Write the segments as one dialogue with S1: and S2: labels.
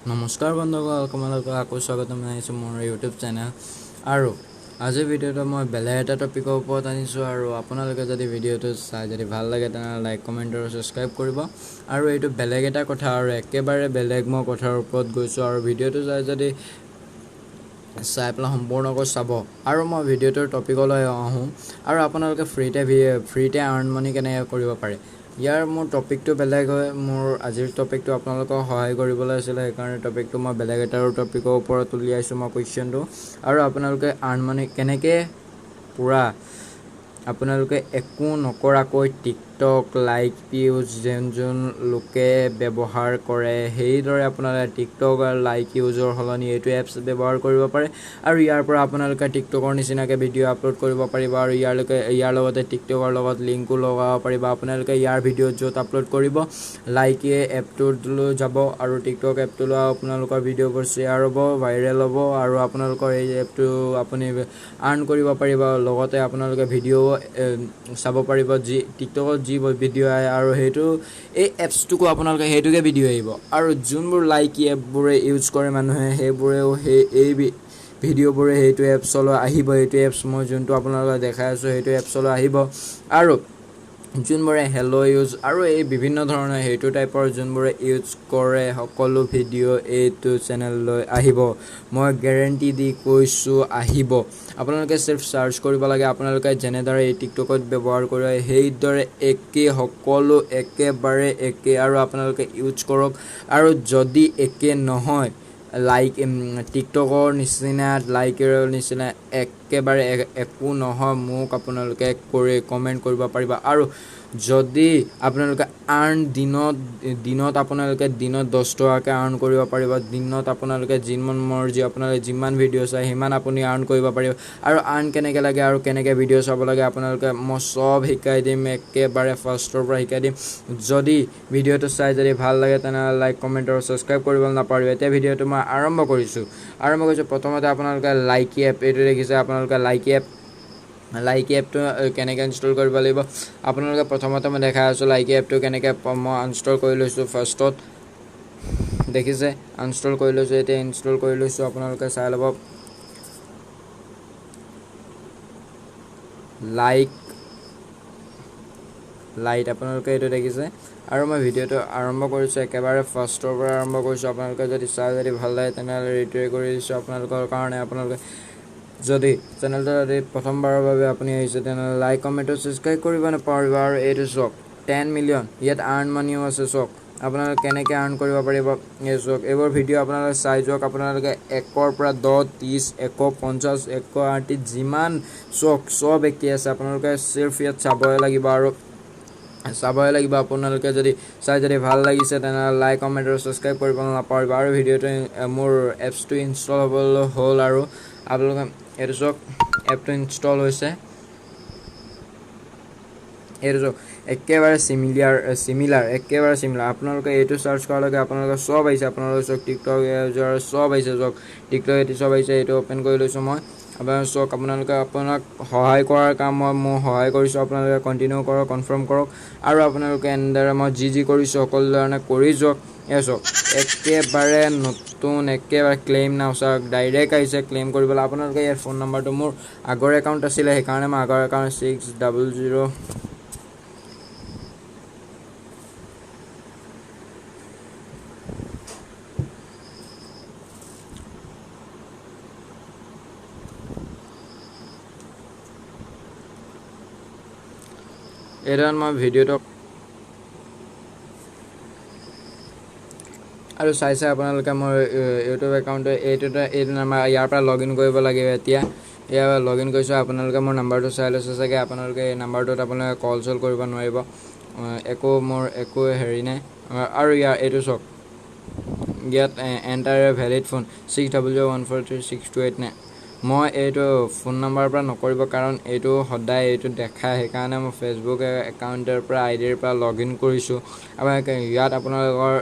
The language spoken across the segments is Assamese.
S1: নমস্কাৰ বন্ধুসকল, আপোনালোকক আকৌ স্বাগতম জনাইছোঁ মোৰ ইউটিউব চেনেল। আৰু আজিৰ ভিডিঅ'টো মই বেলেগ এটা টপিকৰ ওপৰত আনিছোঁ। আৰু আপোনালোকে যদি ভিডিঅ'টো চাই যদি ভাল লাগে তেনেহ'লে লাইক, কমেণ্ট আৰু ছাবস্ক্ৰাইব কৰিব। আৰু এইটো বেলেগ এটা কথা আৰু একেবাৰে বেলেগ মই কথাৰ ওপৰত গৈছোঁ। আৰু ভিডিঅ'টো চাই যদি চাই পেলাই সম্পূৰ্ণকৈ চাব। আৰু মই ভিডিঅ'টোৰ টপিকলৈ আহোঁ। আৰু আপোনালোকে ফ্ৰীতে আৰ্ণ মানি কেনেকৈ কৰিব পাৰে, ইয়াৰ মোৰ টপিকটো বেলেগ হয়। মোৰ আজিৰ টপিকটো আপোনালোকক সহায় কৰিবলৈ আছিলে, সেইকাৰণে টপিকটো মই বেলেগ এটা টপিকৰ ওপৰত উলিয়াইছোঁ মই কুৱেশ্যনটো। আৰু আপোনালোকে আৰ্ণ মানি কেনেকৈ পূৰা আপোনালোকে একো নকৰাকৈ টিকটক লাইক ইউজ যোন যোন লোকে ব্যৱহাৰ কৰে, সেইদৰে আপোনালোকে টিকটক আৰু লাইক ইউজৰ সলনি এইটো এপছ ব্যৱহাৰ কৰিব পাৰে। আৰু ইয়াৰ পৰা আপোনালোকে টিকটকৰ নিচিনাকৈ ভিডিঅ' আপলোড কৰিব পাৰিব। আৰু ইয়াৰ লগতে টিকটকৰ লগত লিংকো লগাব পাৰিব। আপোনালোকে ইয়াৰ ভিডিঅ' য'ত আপলোড কৰিব, লাইকে এপটোলৈ যাব আৰু টিকটক এপটোলৈ আপোনালোকৰ ভিডিঅ'বোৰ শ্বেয়াৰ হ'ব, ভাইৰেল হ'ব। আৰু আপোনালোকৰ এই এপটো আপুনি আৰ্ণ কৰিব পাৰিব। লগতে আপোনালোকে ভিডিঅ' চাব পাৰিব, যি টিকটকত যি ভিডিঅ' আহে আৰু সেইটো এই এপছটোকো আপোনালোকে সেইটোকে ভিডিঅ' আহিব। আৰু যোনবোৰ লাইক এপবোৰে ইউজ কৰে মানুহে, সেইবোৰেও সেই এই ভিডিঅ'বোৰে সেইটো এপছলৈ আহিব। এইটো এপছ মই যোনটো আপোনালোকক দেখাই আছোঁ সেইটো এপছলৈ আহিব। আৰু যোনবোৰে হেল্ল' ইউজ আৰু এই বিভিন্ন ধৰণৰ সেইটো টাইপৰ যোনবোৰে ইউজ কৰে, সকলো ভিডিঅ' এইটো চেনেললৈ আহিব। মই গেৰেণ্টি দি কৈছোঁ আহিব। আপোনালোকে চিৰ্ফ চাৰ্চ কৰিব লাগে। আপোনালোকে যেনেদৰে এই টিকটকত ব্যৱহাৰ কৰে সেইদৰে একে, সকলো একেবাৰে একে। আৰু আপোনালোকে ইউজ কৰক। আৰু যদি একে নহয়, লাইক টিকটকৰ নিচিনা লাইকৰ নিচিনা একেবাৰে একো নহয়, মোক আপোনালোকে কৰি কমেণ্ট কৰিব পাৰিব। আৰু যদি আপোনালোকে আৰ্ণ দিনত আপোনালোকে দিনত 10 টকাকৈ আৰ্ণ কৰিব পাৰিব। দিনত আপোনালোকে যিমান মৰ্জি, আপোনালোকে যিমান ভিডিঅ' চায় সিমান আপুনি আৰ্ণ কৰিব পাৰিব। আৰু আৰ্ণ কেনেকৈ লাগে আৰু কেনেকৈ ভিডিঅ' চাব লাগে আপোনালোকে মই চব শিকাই দিম, একেবাৰে ফাৰ্ষ্টৰ পৰা শিকাই দিম। যদি ভিডিঅ'টো চাই যদি ভাল লাগে তেনেহ'লে লাইক, কমেণ্ট আৰু ছাবস্ক্ৰাইব কৰিব নাপাহৰিব। এতিয়া ভিডিঅ'টো মই আৰম্ভ কৰিছোঁ। প্ৰথমতে আপোনালোকে লাইকি এপ এইটো দেখিছে, আপোনালোকে লাইকি এপটো কেনেকৈ ইনষ্টল কৰিব লাগিব আপোনালোকে প্ৰথমতে মই দেখাই আছোঁ। লাইকি এপটো কেনেকৈ মই আনষ্টল কৰি লৈছোঁ, ফাৰ্ষ্টত দেখিছে আনষ্টল কৰি লৈছোঁ। এতিয়া ইনষ্টল কৰি লৈছোঁ, আপোনালোকে চাই ল'ব। লাইট আপোনালোকে এইটো দেখিছে। আৰু মই ভিডিঅ'টো আৰম্ভ কৰিছোঁ, একেবাৰে ফাৰ্ষ্টৰ পৰা আৰম্ভ কৰিছোঁ। আপোনালোকে যদি চাই যদি ভাল লাগে তেনেহ'লে ৰিট্ৰে কৰি দিছোঁ আপোনালোকৰ কাৰণে। আপোনালোকে যদি চেনেলটো যদি প্ৰথমবাৰৰ বাবে আপুনি আহিছে তেনেহ'লে লাইক, কমেণ্ট আৰু ছাবস্ক্ৰাইব কৰিব নাপাহৰিব। আৰু এইটো চাওক 10 মিলিয়ন ইয়াত আৰ্ণ মানিও আছে। চাওক আপোনালোকে কেনেকৈ আৰ্ণ কৰিব পাৰিব। এই চাওক এইবোৰ ভিডিঅ' আপোনালোকে চাই যাওক। আপোনালোকে 1ৰ পৰা 10, 30, 1 50, 1 80 যিমান চাওক চব একেই আছে। আপোনালোকে চিৰ্ফ ইয়াত চাবই লাগিব আৰু চাবই লাগিব। আপোনালোকে যদি চাই যদি ভাল লাগিছে তেনেহ'লে লাইক, কমেণ্ট আৰু ছাবস্ক্ৰাইব কৰিব নাপাহৰিব। আৰু ভিডিঅ'টো মোৰ এপছটো ইনষ্টল হ'বলৈ হ'ল। আৰু আপোনালোকে এইটো চাওক এপটো ইনষ্টল হৈছে। এইটো চাওক একেবাৰে চিমিলাৰ একেবাৰে চিমিলাৰ। আপোনালোকে এইটো চাৰ্চ কৰাৰ লগে আপোনালোকে চব আহিছে। আপোনালোকে চাওক টিকটক চব আহিছে, চাওক টিকটক এইটো চব আহিছে। এইটো অ'পেন কৰি লৈছোঁ মই। আপোনালোকে চাওক, আপোনালোকে আপোনাক সহায় কৰাৰ কাম মই সহায় কৰিছোঁ। আপোনালোকে কণ্টিনিউ কৰক, কনফাৰ্ম কৰক। আৰু আপোনালোকে এনেদৰে মই যি যি কৰিছোঁ সকলো ধৰণে কৰি যাওক। এই চাওক একেবাৰে নতুন, একেবাৰে ক্লেইম নাও চাওক ডাইৰেক্ট আহিছে ক্লেইম কৰিবলৈ। আপোনালোকে ইয়াৰ ফোন নাম্বাৰটো মোৰ আগৰ একাউণ্ট আছিলে, সেইকাৰণে মই আগৰ একাউণ্ট 600 এইধৰণে মই ভিডিঅ'টো আৰু চাই চাই আপোনালোকে মোৰ ইউটিউব একাউণ্টটো এইটো নাম্বাৰ ইয়াৰ পৰা লগ ইন কৰিব লাগিব। এতিয়া ইয়াৰ পৰা লগ ইন কৰিছোঁ। আপোনালোকে মোৰ নাম্বাৰটো চাই লৈছে চাগে। আপোনালোকে এই নাম্বাৰটোত আপোনালোকে কল চল কৰিব নোৱাৰিব, একো মোৰ একো হেৰি নাই। আৰু ইয়াৰ এইটো চাওক ইয়াত এণ্টাৰ এ ভেলিড ফোন 6001436289। মই এইটো ফোন নাম্বাৰৰ পৰা নকৰিব, কাৰণ এইটো সদায় এইটো দেখায়, সেইকাৰণে মই ফেচবুক একাউণ্টৰ পৰা আই ডিৰ পৰা লগ ইন কৰিছোঁ। আপোনালোকে ইয়াত আপোনালোকৰ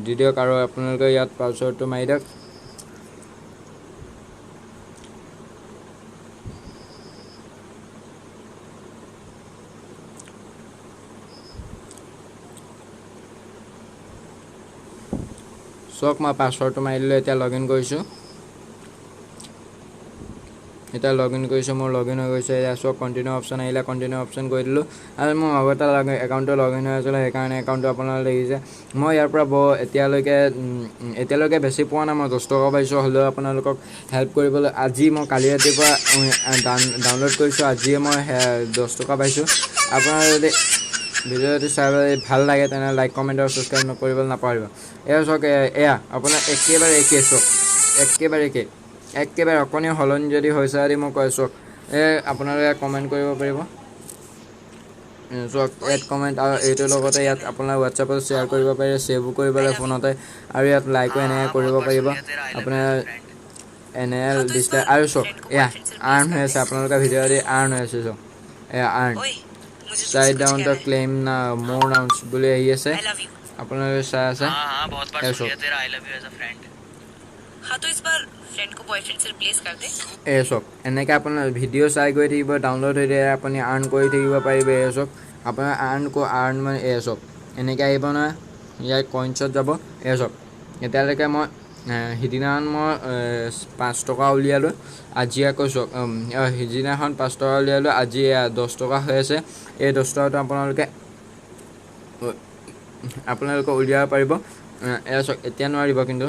S1: দি দিয়ক আৰু আপোনালোকে ইয়াত পাছৱৰ্ডটো মাৰি দিয়ক। চাওক, মই পাছৱৰ্ডটো মাৰি দিলোঁ। এতিয়া লগ ইন কৰিছোঁ। এতিয়া লগ ইন কৰিছোঁ, মোৰ লগ ইন হৈ গৈছে। এতিয়া চাওক, কণ্টিনিউ অপশ্যন আহিলে, কণ্টিনিউ অপশ্যন কৰি দিলোঁ। আৰু মোৰ আগতে একাউণ্টটো লগ ইন হৈ আছিলে, সেইকাৰণে একাউণ্টটো আপোনালোকে দেখিছে। মই ইয়াৰ পৰা বৰ এতিয়ালৈকে বেছি পোৱা নাই, মই 10 টকা পাইছোঁ। হ'লেও আপোনালোকক হেল্প কৰিবলৈ আজি মই কালি ৰাতিপুৱা ডাউনলোড কৰিছোঁ, আজিয়ে মই 10 টকা পাইছোঁ। আপোনাৰ যদি ভিডিঅ' যদি চাই ভাল লাগে, তেনেহ'লে লাইক, কমেণ্ট আৰু ছাবস্ক্ৰাইব নকৰিবলৈ নাপাহৰিব। এয়া চাওক, এয়া আপোনাৰ একেবাৰে একে। চাওক, একেবাৰে একে, একেবাৰে অকণি সলনি যদি হৈছে যদি মই কৈ চাওক, এই আপোনালোকে কমেণ্ট কৰিব পাৰিব। চাওক, ইয়াত কমেণ্ট আৰু এইটোৰ লগতে ইয়াত আপোনাৰ হোৱাটছএপত শ্বেয়াৰ কৰিব পাৰে, ছেভো কৰিব পাৰে ফোনতে আৰু ইয়াত লাইকো এনেকৈ কৰিব পাৰিব। আপোনাৰ এনে ডিছপ্লে। আৰু চাওক, এয়া আৰ্ণ হৈ আছে। আপোনালোকে ভিডিঅ' দি আৰ্ণ হৈ আছে। চাওক, এয়া "earn site down the claim না মোৰ নাউন্স" বুলি আহি আছে। আপোনালোকে চাই আছে।
S2: हाँ हाँ, बहुत बार सुन
S1: ऐसो।
S2: लिया तेरा I love you as a friend।
S3: हाँ, तो इस बार फ्रेंड को बॉयफ्रेंड से रिप्लेस कर दे।
S1: এই চাওক, এনেকৈ আপোনাৰ ভিডিঅ' চাই গৈ থাকিব, ডাউনলোড হৈ থাকে, আপুনি আৰ্ণ কৰি থাকিব পাৰিব। এই চাওক, আপোনাৰ আৰ্ণ মানে এই চাওক, এনেকৈ আহিব নহয়, ইয়াত কইনছত যাব। এই চাওক, এতিয়ালৈকে মই সিদিনাখন মই 5 টকা উলিয়ালোঁ, আজি আকৌ চাওক, সিদিনাখন 5 টকা উলিয়ালোঁ, আজি এয়া 10 টকা হৈ আছে। এই 10 টকাটো আপোনালোকে উলিয়াব পাৰিব। এয়া চাওক, এতিয়া নোৱাৰিব কিন্তু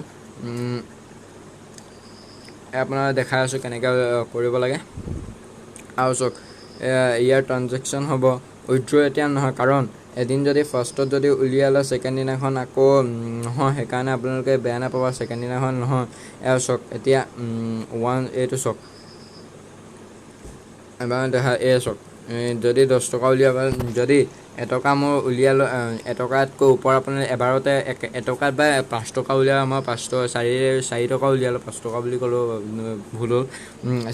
S1: আপোনালোকে দেখাই আছোঁ কেনেকৈ কৰিব লাগে। আৰু চাওক, ইয়াৰ ট্ৰানজেকশ্যন হ'ব, উইড্ৰ এতিয়া নহয়, কাৰণ এদিন যদি ফাৰ্ষ্টত যদি উলিয়ালে ছেকেণ্ড দিনাখন আকৌ নহয়। সেইকাৰণে আপোনালোকে বেয়া নাপাব, ছেকেণ্ড দিনাখন নহয়। এয়া চাওক, এতিয়া ওৱান এইটো চাওক, এবাৰ দেখা। এই চাওক, যদি 10 টকা উলিয়াব, যদি এটকা মোৰ উলিয়ালোঁ, এটকাতকৈ ওপৰ আপুনি এবাৰতে এটকাত বা 5 টকা উলিয়াব। মই 5 টকা, 4 টকা উলিয়ালোঁ, 5 টকা বুলি ক'লোঁ, ভুল হ'ল,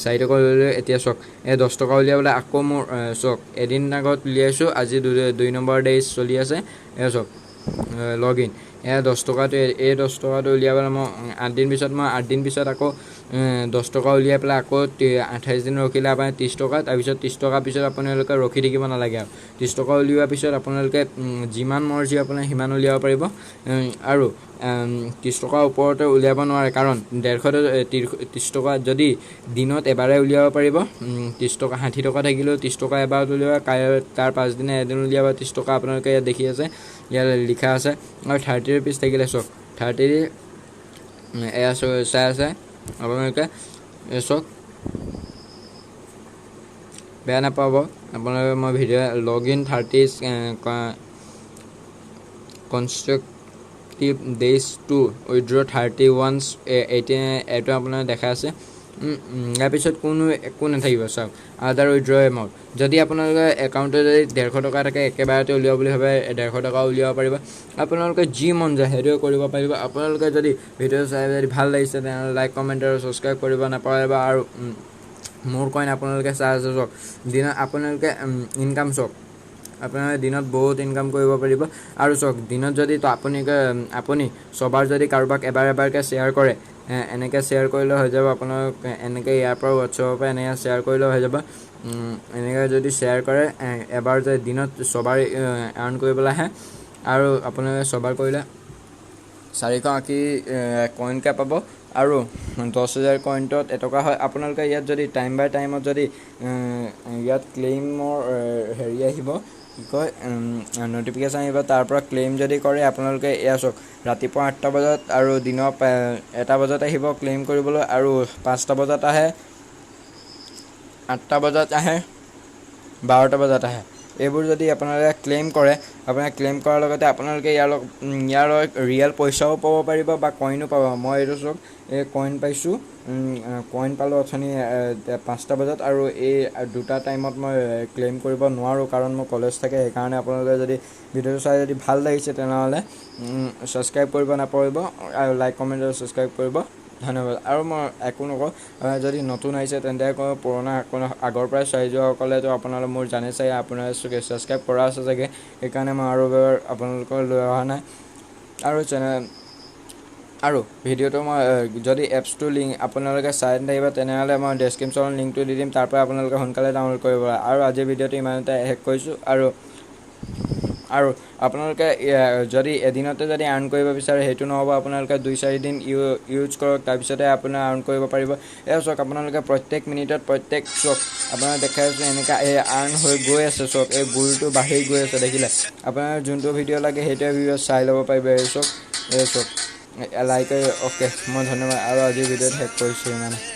S1: 4 টকা উলিয়ালোঁ। এতিয়া চাওক, এই 10 টকা উলিয়াবলৈ আকৌ মোৰ চাওক, এদিন আগত উলিয়াইছোঁ, আজি 2 নম্বৰ ডেইজ চলি আছে। এয়া চাওক, লগ ইন। এয়া 10 টকাটো, এই 10 টকাটো উলিয়াবলৈ মই 8 দিন পিছত, মই 8 দিন পিছত আকৌ 10 টকা উলিয়াই পেলাই আকৌ 28 দিন ৰখিলে আপোনাৰ 30 টকা। তাৰপিছত 30 টকাৰ পিছত আপোনালোকে ৰখি থাকিব নালাগে আৰু 30 টকা উলিওৱাৰ পিছত আপোনালোকে যিমান মৰ্জি আপোনাৰ সিমান উলিয়াব পাৰিব। আৰু 30 টকাৰ ওপৰতে উলিয়াব নোৱাৰে, কাৰণ 150 30 টকা যদি দিনত এবাৰে উলিয়াব পাৰিব। 30 টকা, 60 টকা থাকিলেও 30 টকা এবাৰত উলিয়াব, কাইলৈ তাৰ পাছদিনা এদিন উলিয়াব 30 টকা। আপোনালোকে ইয়াত দেখি আছে, ইয়াত লিখা আছে। আৰু 30 ৰুপিজ থাকিলে চাওক, 30, এয়া চাই আছে আপোনালোকে। চাওক, বেয়া নাপাব আপোনালোকে, মই video log in 30 consecutive days to withdraw 31 18, এইটো আপোনাৰ দেখাই আছে। ইয়াৰ পিছত কোনো একো নাথাকিব। চাওক, আদাৰ উইড্ৰ এমাউণ্ট, যদি আপোনালোকে একাউণ্টত যদি 150 টকা থাকে, একেবাৰতে উলিয়াব বুলি ভাবে, 150 টকা উলিয়াব পাৰিব। আপোনালোকে যি মন যায় সেইটোৱে কৰিব পাৰিব। আপোনালোকে যদি ভিডিঅ' চাই যদি ভাল লাগিছে, তেনেহ'লে লাইক, কমেণ্ট আৰু ছাবস্ক্ৰাইব কৰিব নাপাহৰিব। আৰু মোৰ কইন আপোনালোকে চাই আছে। চাওক, দিনত আপোনালোকে ইনকাম, চাওক, আপোনালোকে দিনত বহুত ইনকাম কৰিব পাৰিব। আৰু চাওক, দিনত যদি আপুনি ছবাৰ যদি কাৰোবাক এবাৰ এবাৰকৈ শ্বেয়াৰ কৰে, এনেকৈ শ্বেয়াৰ কৰিলে হৈ যাব। আপোনালোক এনেকৈ ইয়াৰ পৰা হোৱাটছএপৰ পৰা এনেকৈ শ্বেয়াৰ কৰিলেও হৈ যাব। এনেকৈ যদি শ্বেয়াৰ কৰে এবাৰ, যদি দিনত ছবাৰ আৰ্ণ কৰিবলৈ আহে আৰু আপোনালোকে ছবাৰ কৰিলে 480 কইনকৈ পাব আৰু 10,000 কইনটোত এটকা হয়। আপোনালোকে ইয়াত যদি টাইম বাই টাইমত যদি ইয়াত ক্লেইমৰ হেৰি আহিব, কি কয়, ন'টিফিকেশ্যন আহিব, তাৰ পৰা ক্লেইম যদি কৰে আপোনালোকে, এয়া চাওক, ৰাতিপুৱা 8টা বজাত আৰু দিনৰ 1টা বজাত আহিব ক্লেইম কৰিবলৈ আৰু 5টা বজাত আহে, 8টা বজাত আহে, 12টা বজাত আহে। এইবোৰ যদি আপোনালোকে ক্লেইম কৰে, আপোনালোকে ক্লেইম কৰাৰ লগতে আপোনালোকে ইয়াৰ লগত ৰিয়েল পইচাও পাব পাৰিব বা কইনো পাব। মই এইটো চাওক, এই কইন পাইছোঁ, কইন পালোঁ অথনি 5টা বজাত। আৰু এই দুটা টাইমত মই ক্লেইম কৰিব নোৱাৰোঁ, কাৰণ মোৰ কলেজ থাকে। সেইকাৰণে আপোনালোকে যদি ভিডিঅ'টো চাই যদি ভাল লাগিছে, তেনেহ'লে ছাবস্ক্ৰাইব কৰিব নাপাহৰিব আৰু লাইক, কমেণ্ট আৰু ছাবস্ক্ৰাইব কৰিব। ধন্যবাদ। আৰু মই একো নকওঁ। যদি নতুন আহিছে তেন্তে আকৌ, পুৰণা আকৌ আগৰ পৰাই চাই যোৱাসকলেতো আপোনালোক মোৰ জানে চাগে, আপোনাৰ ছাবস্ক্ৰাইব কৰা আছে চাগে, সেইকাৰণে মই আৰু এবাৰ আপোনালোকক লৈ অহা নাই। আৰু চেনেল আৰু ভিডিঅ'টো মই যদি এপছটোৰ লিংক আপোনালোকে চাই নাথাকিব, তেনেহ'লে মই ডেছক্ৰিপশ্যনত লিংকটো দি দিম, তাৰ পৰা আপোনালোকে সোনকালে ডাউনলোড কৰিব। আৰু আজিৰ ভিডিঅ'টো ইমানতে শেষ কৰিছোঁ আৰু আৰু আপোনালোকে যদি এদিনতে যদি আৰ্ণ কৰিব বিচাৰে, সেইটো নহ'ব। আপোনালোকে 2-4 দিন ইউজ কৰক, তাৰপিছতে আপোনাৰ আৰ্ণ কৰিব পাৰিব। এয়া চাওক, আপোনালোকে প্ৰত্যেক মিনিটত প্ৰত্যেক, চাওক, আপোনাক দেখাই আছোঁ, এনেকুৱা এই আৰ্ণ হৈ গৈ আছে। চাওক, এই গুড়টো বাঢ়ি গৈ আছে, দেখিলে? আপোনাৰ যোনটো ভিডিঅ' লাগে, সেইটোৱে ভিডিঅ' চাই ল'ব পাৰিব। এই চাওক, এই চাওক, লাইক। অ'কে, মই ধন্যবাদ আৰু আজিৰ ভিডিঅ'ত শেষ কৰিছোঁ ইমানে।